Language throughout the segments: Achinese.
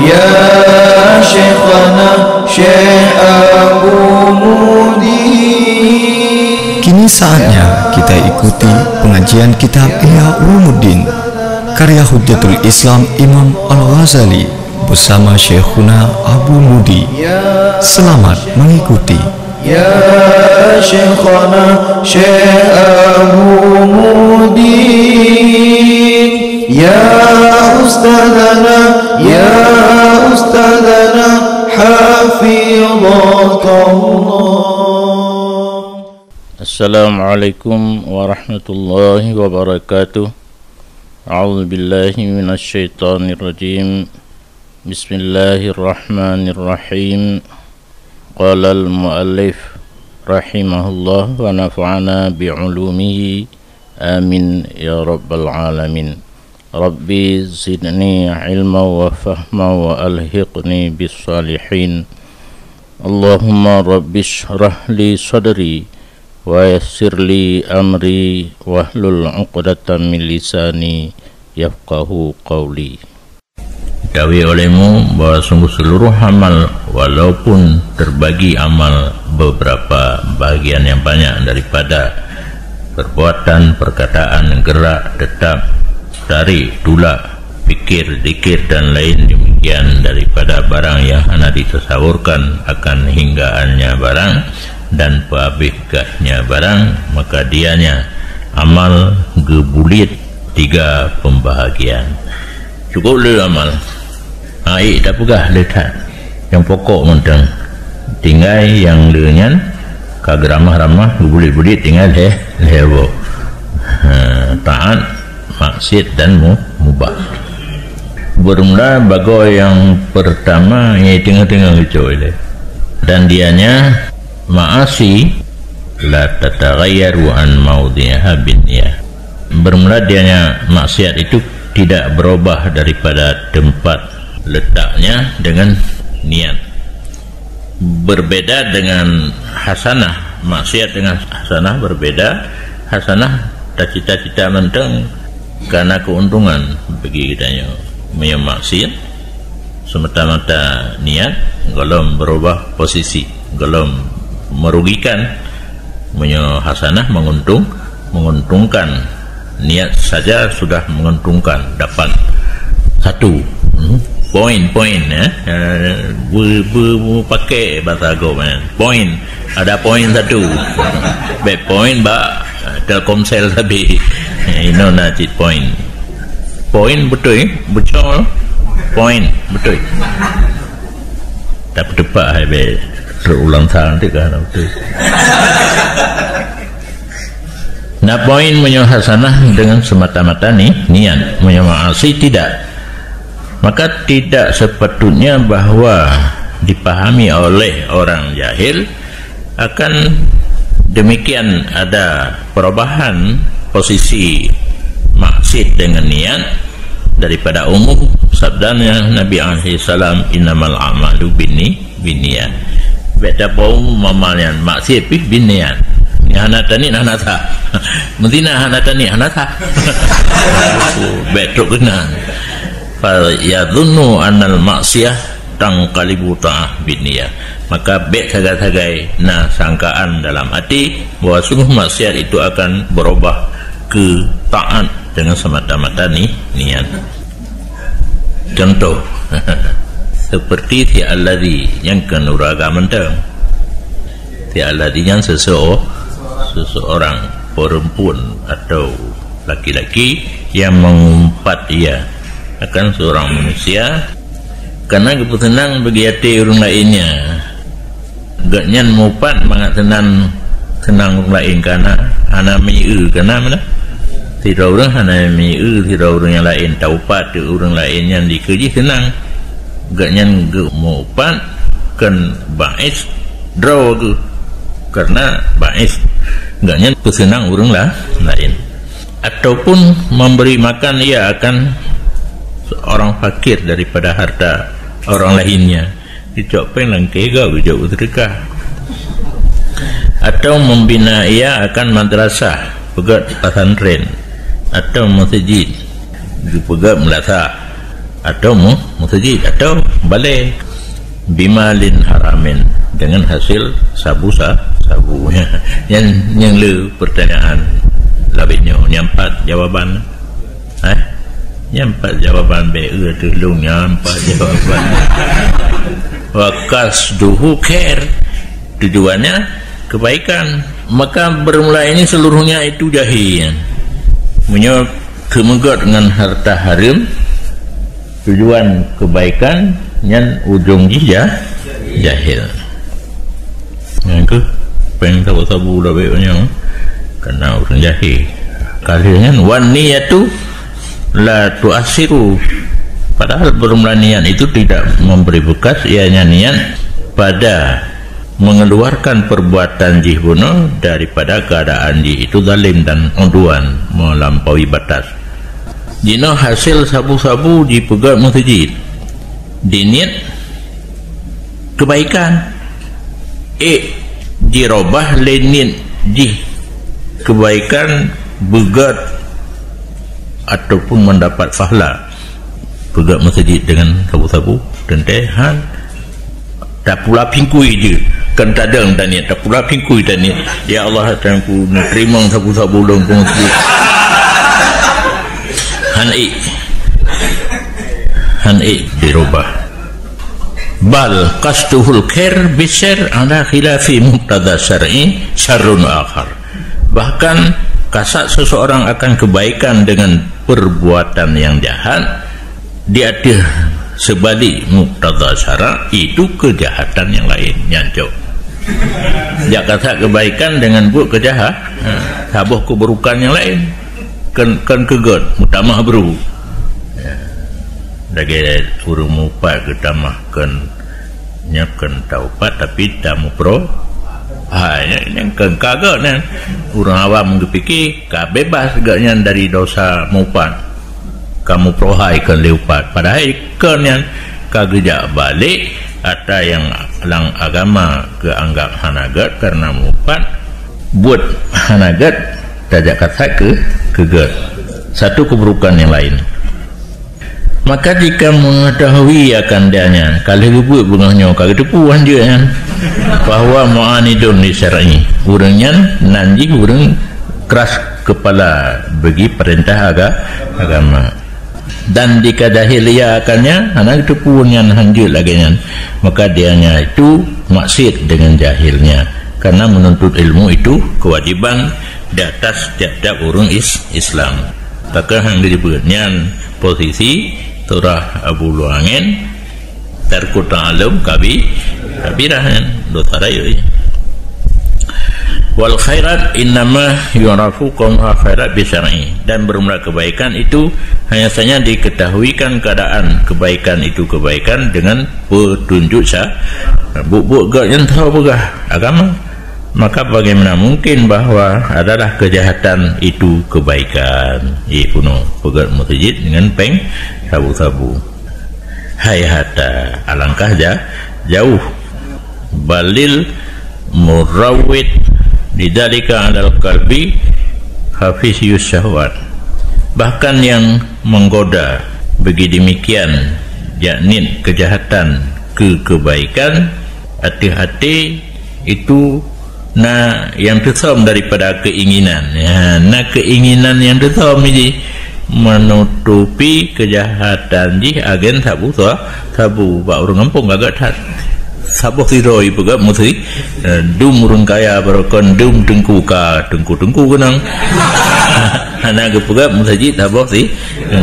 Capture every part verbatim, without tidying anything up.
Ya Syekhana Syekh Abu Mudi. Kini saatnya kita ikuti pengajian kitab Ihya Ulumuddin karya Hujjatul Islam Imam Al-Ghazali bersama Syekhuna Abu Mudi. Selamat mengikuti. Ya Syekhana Syekh Abu Mudi. Ya Ustadzana, ya Ustadzana, hafizakallah. Assalamualaikum warahmatullahi wabarakatuh. A'udzubillahi minasyaitonirrajim. Bismillahirrahmanirrahim. Qalal muallif rahimahullah wa nafa'ana bi ulumihi. Amin ya rabbal alamin. Rabbi zidni ilma wa fahma wa alhiqni bis salihin. Allahumma rabbi shrah li sadri wa yassir li amri wahlul uqdatam min lisani yafqahu qawli. Ketahui olehmu bahwa sungguh seluruh amal, walaupun terbagi amal beberapa bahagian yang banyak daripada perbuatan, perkataan, gerak, tetap, tarik, tulak, pikir, zikir dan lain demikian daripada barang yang hana ditasawurkan akan hinggaannya barang dan peuhabis gahnya barang, maka dianya amal geubuliet tiga pembahagian. Cukup le amal. Ha, ék tapeugah le that. Nyang pokok mantong. Tinggai nyang le nyan ka geuramah-ramah, geubuliet-buliet tinggai lhèe, lhèe boh. Ha, taat, maksiat dan mu-, mubah. Beurmula bagoe nyang peurtama nyang teungoh-teungoh geucok ilèe. Dan dianya ma'asi la tataghayyaru an maudhi'iha binniyah. Bermula dianya maksiat itu tidak berubah daripada tempat letaknya dengan niat. Berbeda dengan hasanah, maksiat dengan hasanah berbeda. Hasanah tacita-cita mantong karena keuntungan bagi geutanyoe. Meunyoe maksiat, semata-mata niat, gohlom berubah posisi, gohlom merugikan. Meunyoe hasanah menguntung, menguntungkan. Niat saja sudah menguntungkan, dapat satu. Hmm. Poin, poin, ya. Eh, bu-, bu-, bu-, pakai bahasa agama, ya. Poin. Ada poin satu. Bèk poin bak, eh, Telkomsel sabe. Inoe na cit poin. Poin beutôi, beutôi. Poin beutôi. Tapi tepat hai bèk. Terulang sang tu kan beutôi. Nah, poin meunyoe hasanah dengan semata-mata ni, niat. Meunyoe maasi tidak. Maka tidak sepatutnya bahwa dipahami oleh orang jahil akan demikian ada perubahan posisi maksud dengan niat daripada umum sabdanya Nabi alaihi salam, "Innamal a'malu binni-, binniyat." Bèk tapeugah umum amal nyan, maksud pih binniyat. Nyang hana taniet hana sah. Meuzina hana taniet hana sah. Bèk trok keunan. Fa yadhunnu annal maksiyah tanqalibu ta'ah binniyah. Maka bèk sagai-sagai na sangkaan dalam até bahwa sungguh maksiat itu akan berubah keu taat dengan semata-mata ni-, niat. Contoh, seperti si alladzi nyang keuneuk raga mantong. Si alladzi nyan seseo-, seseorang, perempuan atau laki-laki yang mengumpat ia akan seorang manusia karena geupeuseunang bagi até ureueng laén nyan. Gobnyan meupat mangat seunang, seunang ureueng laén kana, hana meu-eu kana meunan. Sidroe ureueng hana meu-eu sidroe ureueng nyang laén, taupat keu ureueng laén nyan dikeue jih seunang. Gobnyan geumeupat kon ba'is droe geuh, karena ba'is gobnyan peuseunang ureueng la-, laén. Ataupun memberi makan ia akan seorang fakir daripada harta orang lainnya. Geucok péng lam keuhigop geujok u seudeukah. Atau membina ia akan madrasah, peugöt pesantren, atau masjid, geupeugöt meulasah. atau mu-, meuseujid, atau balé, bimalin haramin, dengan hasil sabu sa-, sabu. Nyan, nyan le pertanyaan labih nyoe, nyan pat jawaban. Eh? Nyan pat jawaban, bèk eu teuh lôn, nyan pat jawaban. Wa qasduhu khair. Tujuannya kebaikan. Maka bermula ini seluruhnya itu jahil. Meunyoe keumeugot ngon harta hareuem, tujuan kebaikan, nyan ujong jih ja-, jahil. Nyan keuh, péng sabu-sabu dak bèk nyoe, karena ureueng jahil. Ka lheueh nyan, wan niyatu la tu'assiru. Padahal bermula niat itu tidak memberi bekas, ianya niat pada mengeluarkan perbuatan jih bunoe daripada keadaan jih itu zalim dan udwan melampaui batas. Jinoe hasil sabu-sabu jipeugét meuseujid, diniet kebaikan. Eh, jirobah lé niet jih kebaikan, beugét ataupun mendapat pahala. Peugét meuseujid dengan sabu-sabu, teuntèe han. Tapula pingkui jeuet, kan tadong taniet, tapula pingkui taniet. Ya Allah, Tuhanku, neuteurimong sabu-sabu lôn keu meuseujid. Han ék. Han ék dirubah. Bal qasduhul khair bisyarr ala khilafi muqtada syar'i syarrun akhar. Bahkan kasat seseorang akan kebaikan dengan perbuatan yang jahat, di ateueh seubalik muqtada syarak, itu kejahatan yang laén, nyan cok. Jak kasat kebaikan dengan buet keujahat, ha, saboh keuburukan nyang laén. Kon, kon keugét, meutamah bru. Ya. Lagèe ureueng mupat geutamah kon, nyoe kon taupat tapi tamuproh. Ha, nyan, nyan kon keugét nyan. Ureueng awam geupike ka beubaih geuh nyan dari dosa mupat. Ka muproh hai kon lé upat. Padahai kon nyan ka geujak balek atra nyang lam agama geuanggab hana gét karena mupat. Buet hana gét, tajak kasat keu, keugét. Satu keuburukan nyang laén. Maka jika mengetahui akan dia nyan, ka lheueh geubeuet beungoh nyoe ka geuteupeue hanjeuet nyan, bahwa mu'anidun li syar'i, ureueng nyan nan jih ureueng keras kepala bagi perintah aga-, agama. Dan jika jahil ia akannya, hana geuteupeue nyan hanjeuet lagèe nyan, maka dianya itu maksiat dengan jahilnya, karena menuntut ilmu itu kewajiban di atas tiap-tiap ureueng is-, Islam. Maka han geujeuet nyan posisi surah Abu Luangen, tarku ta'allum kabi-, kabirah nyan, dosa rayeuk. Wal khairat innama yu'rafu qaumaha khairat bi syar'i. Dan bermula kebaikan itu hanya saja diketahuikan keadaan kebaikan itu kebaikan dengan petunjuk sya-, buet-buet gét nyan teupeugah agama. Maka bagaimana mungkin bahwa adalah kejahatan itu kebaikan? Ih, bunoe peugét meuseujid dengan péng sabu-sabu. Hai hata, alangkah ja-, jauh. Balil murawwid lidzalika 'alal qalbi hafisyus syahwat. Bahkan yang menggoda bagi demikian, yakni kejahatan ke kebaikan, até-até itu na nyang teusom daripada keinginan. Ya, na keinginan nyang teusom jih menutupi kejahatan jih agen sabu sa-, sabu bak ureueng gampông gagak that. Saboh sidroe peugah meuseujid, eh, dum ureueng kaya barokon dum teungku ka teungku-teungku keunong. Hana geupeugah meuseujid saboh si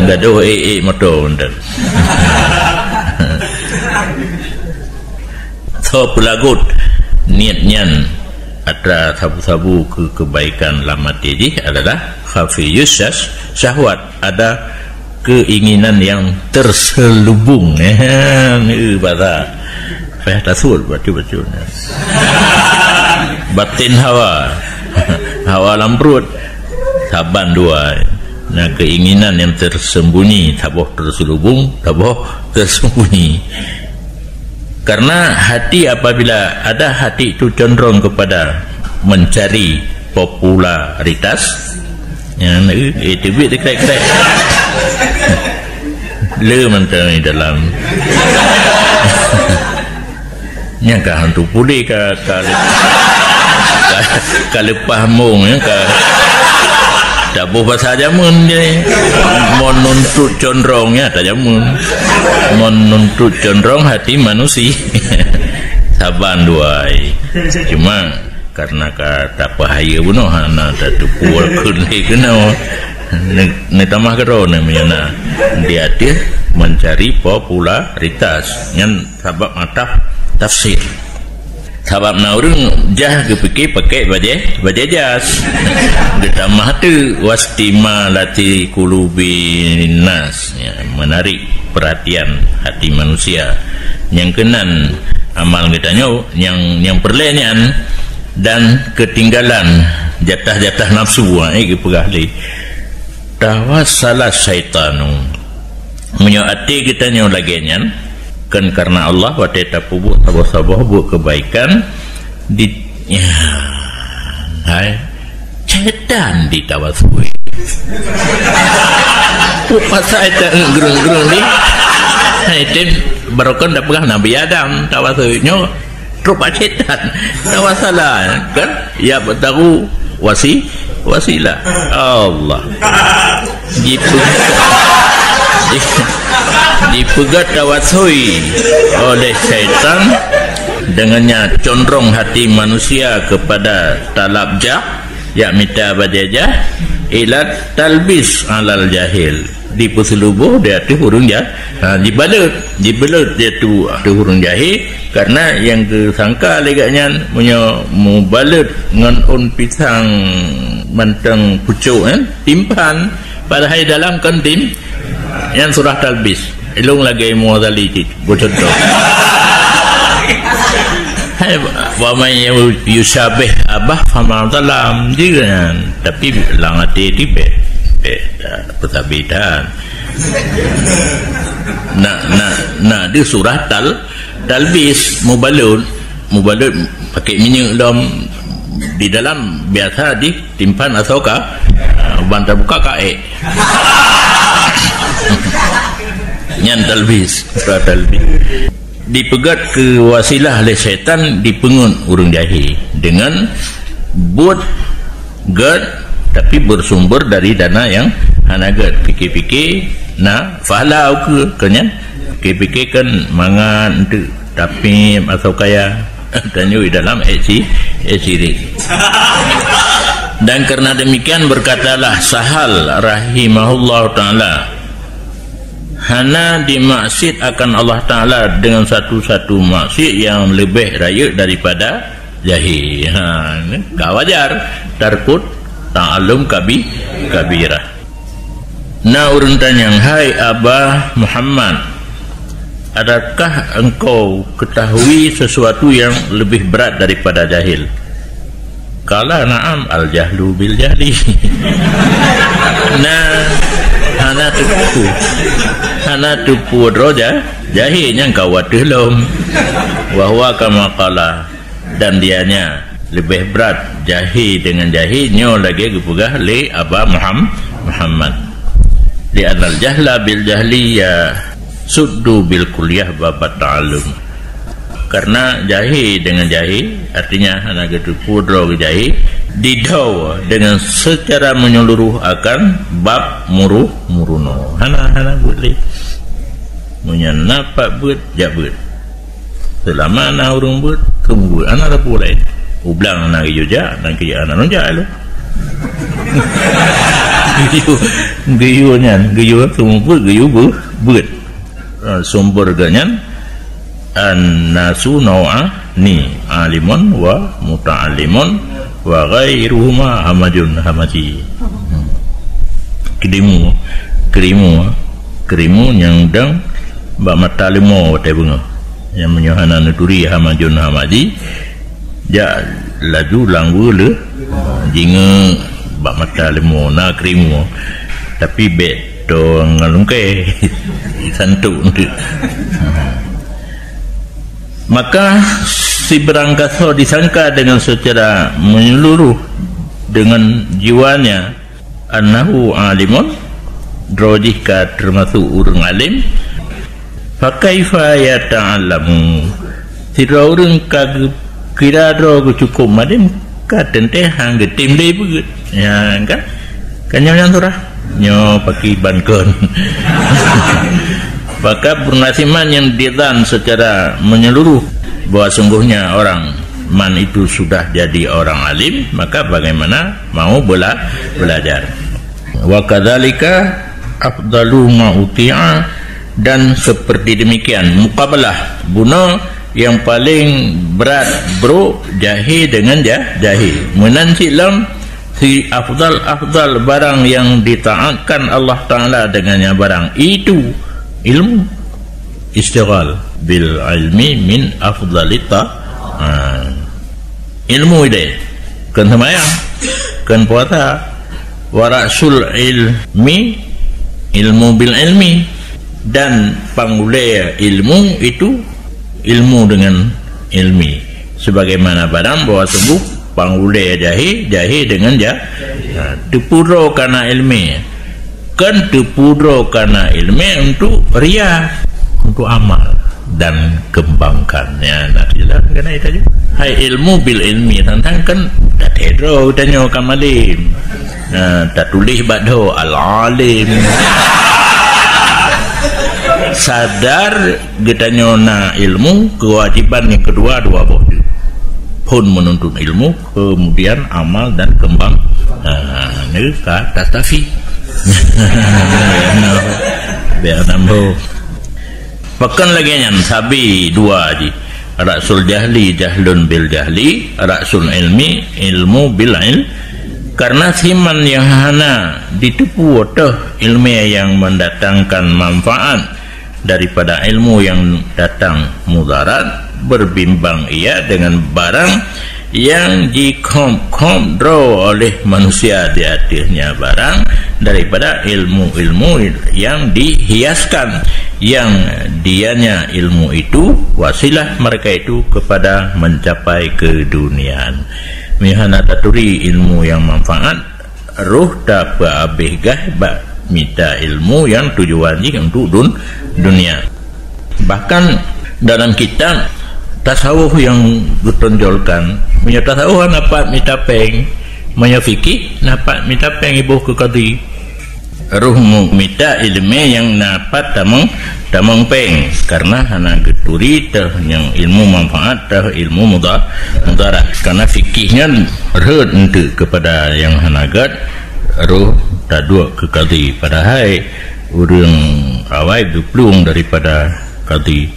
gadôh ék-ék moto mantong. Soe peulagot niet nyan atra sabu-sabu keu kebaikan lam até jih adalah khafiyus syas-, syahwat, ada keinginan yang terselubung. Eh, bahasa payah tasut bacut-bacut. Batin hawa. Hawa lam pruet. Saban dua. Nah, keinginan yang tersembunyi, saboh terselubung, saboh tersembunyi. Karena hati apabila ada hati itu condong kepada mencari popularitas, ya, eh, eh, teubiet dikrek-krek. Le mantong di dalam. Nyang ka hantu pulé ka, ka, ka, ka leupah mong, ya, ka taboh basa jameun je. Mon nuntut condrong, ya, tajameun. Mon nuntut condrong hati manusia. Saban duai. Cuma karena ka tapeuhaya bunoe, hana tateupeue kheun lé keunoe. Ne-, neutamah keudroe neuh meunyoe na di ateueh mencari popularitas. Nyan sabab ataf tafsir. Sabab na ureuëng jah geupike pakai bajée, bajée jas. Geutamah teuk wastimalati qulubin nas, ya, menarik perhatian hati manusia. Nyang keunan amal geutanyoe nyang, nyang peureulée nyan dan keutinggalan jatah-jatah nafsu, ha, eh, geupeugah lé. Tawassala syaitanu. Meunyoe até geutanyoe lagée nyan, kan karena Allah watée tapeubuet saboh-saboh buet keubaikan di, ya, hai, syaitan ditawasui. Kok masa itu gerung-gerung ni? Hai, tem barokan dak peugah Nabi Adam tawasui nyoe. Trok bak syaitan. Tawassala, kan? Ya, bataru wasi-, wasilah. Allah. Dipe-, di-, dipeugah tawasui oleh syaitan. Dengannya condrong hati manusia kepada talab jah, yak mita bajajah, ila talbis alal jahil. Dipeuseuleubôh di ateueh ureuëng ja-, ha, dibalot, dibalot di ateueh, ateueh ureuëng jahé, karena nyang geusangka lé gobnyan meunyoe mubalot ngon ôn pisang mantong pucok, eh, timphan, padahai dalam kon tim-, nyan surah talbis. Ilong lagée Imam Ghazali cit. Beucontoh. Hai, wa man yu-, yusyabih abah fama zalam, jiran. Tapi lam até tibet, eh, tak, peusabitan. Nak, nak, nak di surah tal-, talbis, mubalot, mubalot pakai minyeuk lom di dalam biasa di timphan asoka, ah, ban tabuka ka ék. Nyan talbis, surah talbis. Dipeugét keu wasilah lé syaitan dipeungeut ureuëng jahé deungon buet gét, tapi bersumber dari dana nyang hana gét. Pike-pike na pahala ukeue keu nyan. Pike-pike kan mangat enteuk, tapi asoe kaya. Tanyoe dalam ék si-, ék sirék. Dan karena demikian berkatalah Sahal rahimahullahu taala, hana dimaksiat akan Allah Taala dengan satu-satu maksiat yang lebih rayeuk daripada jahé. Ha, ni ka wajar. Tarkut ta'allum kabi-, kabirah. Na ureuëng tanyong, "Hai Aba Muhammad, adakah engkau ketahui sesuatu yang lebih berat daripada jahil?" Qala, "Na'am, al-jahlu bil jahli." Nah, hana teupeue. Hana teupeue droe ja-, jahé nyang ka wateuh lom. Wa huwa kama qala. Dan dianya lebih berat jahé dengan jahé nyoe lagée geupeugah lé Aba Muham-, Muhammad. Li anal jahla bil jahli yasuddu bil kulliyah babat ta'allum. Karena jahé dengan jahé, artinya hana geuteupeue droe jahé, didhau dengan secara menyeluruh akan bab muruh-murunoe. Hana, hana buet lé. Meunyoe na pat beuet, jak beuet. Seulama na ureuëng beuet, keu beuet, hana sapeue laén. Ublang na geuyue jak, na geuyue hana lôn jak lé. Geuyue, geuyue nyan, geuyue seumeubeuet, geuyue beu-, beuet. Eh, sumber geuh nyan, an-nasu nau'ani, alimun wa muta'allimun, wa ghairuhuma hamajun hamaji. Hmm. Keulimu, keulimu, keulimu nyang dang bak mata leumo watée beungoh. Nyang meunyoe hana neuturi hamajun hamaji, jak laju lam weue lé, jingeuk bak mata leumo na keulimu. Tapi bék to ngon lungkée. Santuk. Maka sibarang gasoe disangka dengan secara menyeluruh dengan jiwanya annahu alimun, Droe jih ka teumasok ureuëng além. Fa kaifa yata'allamu? Sidroe ureuëng ka geukira droe geuh cukôp malém, ka teuntée han geutem lé beugét. Ya kan? Kan nyoe nyang surah? Nyoe pakriban kon. Maka peurunoe siman nyang dizan secara menyeluruh bahwa sungguhnya orang man itu sudah jadi orang alim, maka bagaimana mau bela-, belajar? Wa kadzalika afdalu ma uti'a, dan seperti demikian muqabalah, bunoe yang paling brat brok jahé dengan ja-, jahé. Meunan cit lom si afdal-afdal barang yang ditaatkan Allah Taala dengannya barang itu ilmu. Istighal bil ilmi min afdalit ta-, ha. Ilmu ideh, kon seumayang, kon puasa, wa ra'sul ilmi, ilmu bil ilmi, dan pangulée ilmu itu ilmu dengan ilmi. Sebagaimana barang bahwa sungguh pangulée jahé, jahé dengan ja-, ha, teupudro kana ilmi. Kan teupudro kana ilmi untuk ria, untuk amal dan kembangkan. Ya, nak jelas kena itu aja. Hai ilmu bil ilmi, tantang kan dah tedro tanyoe ka malém. Nah, tatuléh bak dho al-alim. Sadar geutanyoe na ilmu, kewajiban yang kedua dua boh tu. Phon menuntut ilmu, kemudian amal dan kembang. Ha, ni ka tastafi. Biar nambah. Pakon lagée nyan sabe dua jih. Ra'sul jahli jahlun bil jahli, ra'sul ilmi ilmu bil ilm. Karena siman yang hana diteupue toh ilmu yang mendatangkan manfaat daripada ilmu yang datang mudarat, berbimbang ia dengan barang yang jikhom-khom droe oleh manusia di ateuehnya barang daripada ilmu-ilmu yang dihiaskan, yang dianya ilmu itu wasilah mereka itu kepada mencapai keduniaan. Meuhana taturi ilmu yang manfaat, roh tapeuabéh gaih bak mita ilmu nyang tujuan jih untuk dun-, dunia. Bahkan dalam kitab tasawuf yang geutonjolkan, meunyoe tasawuf hana pat mita péng, meunyoe fikih na pat mita péng iboh keu kadhi. Roh mu-, mita iéleumé nyang na pat tamong, tamong péng, karena hana geuturi teuh nyang ilmu manfaat teuh ilmu muda-, mudarat. Karena fikih nyan rhot enteuk keupada nyang hana gét, roh taduek keu kadhi. Padahai ureuëng awai geuplueng daripada kadhi.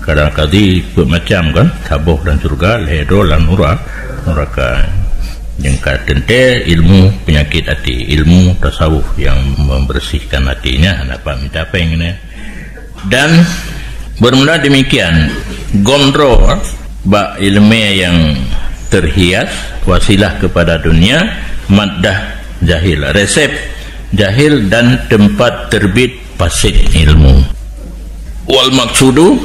Kadang kadhi peuet macam kan, saboh lam syeuruga, lhée droe lam nura-, nuraka. Nyang ka teuntée ilmu penyakit hati, ilmu tasawuf yang membersihkan hatinya, hana pat mita péng nyan. Dan bermula demikian, gondro bak iéleumé yang terhias, wasilah kepada dunia, maddah jahil, resep jahil, dan tempat terbit pasit ilmu. Wal maksudu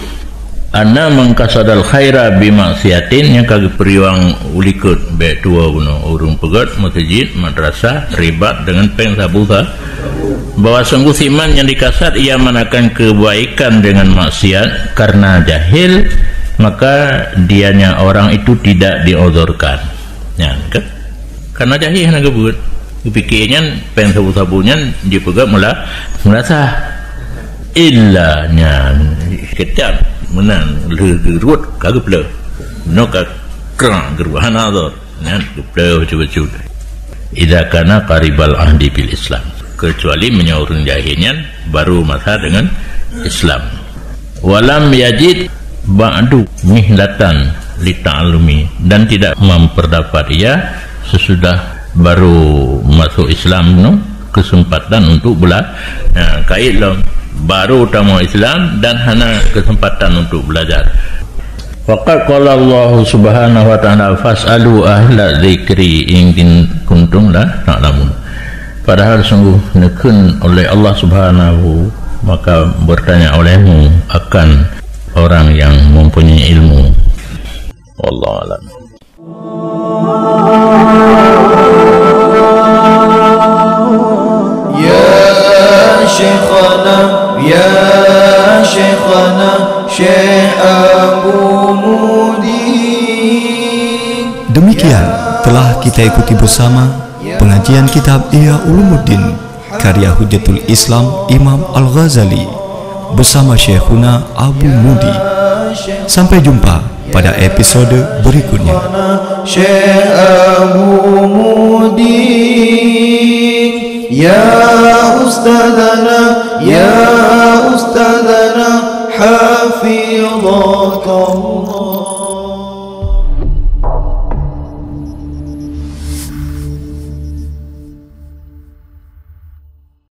anna man qasadal khaira bi maksiatin, nyang ka geupeuriwang ulikot bék tuwoe bunoe ureuëng peugét meuseujid, madrasah, ribat dengan péng sabu sa-, bahwa sungguh siman yang dikasat ia manakan kebaikan dengan maksiat karena jahil, maka dianya orang itu tidak diuzurkan. Nyan kan? Karena jahil hana geubeuet. Geupike nyan péng sabu-sabu nyan jipeugét mula-, mula sah. Illa nyan keujam meunan lheueh geurot ka geupleuh. Nyoe ka krang geurot hana uzur. Nyan geupleuh bacut-bacut. Idza kana qaribal ahdi bil Islam. Kecuali meunyoe ureuëng jahil nyan baru masa dengan Islam. Walam yajid ba'du mihlatan lita'allumi, dan tidak memperdapat ia sesudah baru masuk Islam tu kesempatan untuk bela-, nah, kait lom baru tamong Islam dan hana kesempatan untuk belajar. Faqad qala Allah Subhanahu wa Ta'ala, "Fas'alu ahla dzikri in kuntum la ta'lamun." Padahal sungguh neukheun oleh Allah Subhanahu, maka bertanya olehmu akan orang yang mempunyai ilmu. Wallahu a'lam. Ya شيخنا، يا شيخنا، شيخ أبو مودي. Demikian telah kita ikuti bersama pengajian kitab Ihya Ulumuddin karya Hujjatul Islam Imam Al-Ghazali bersama Syekhuna Abu Mudi. Sampai jumpa pada episode berikutnya. شيخ أبو مودي، يا أستاذنا، يا أستاذنا، حفظك الله.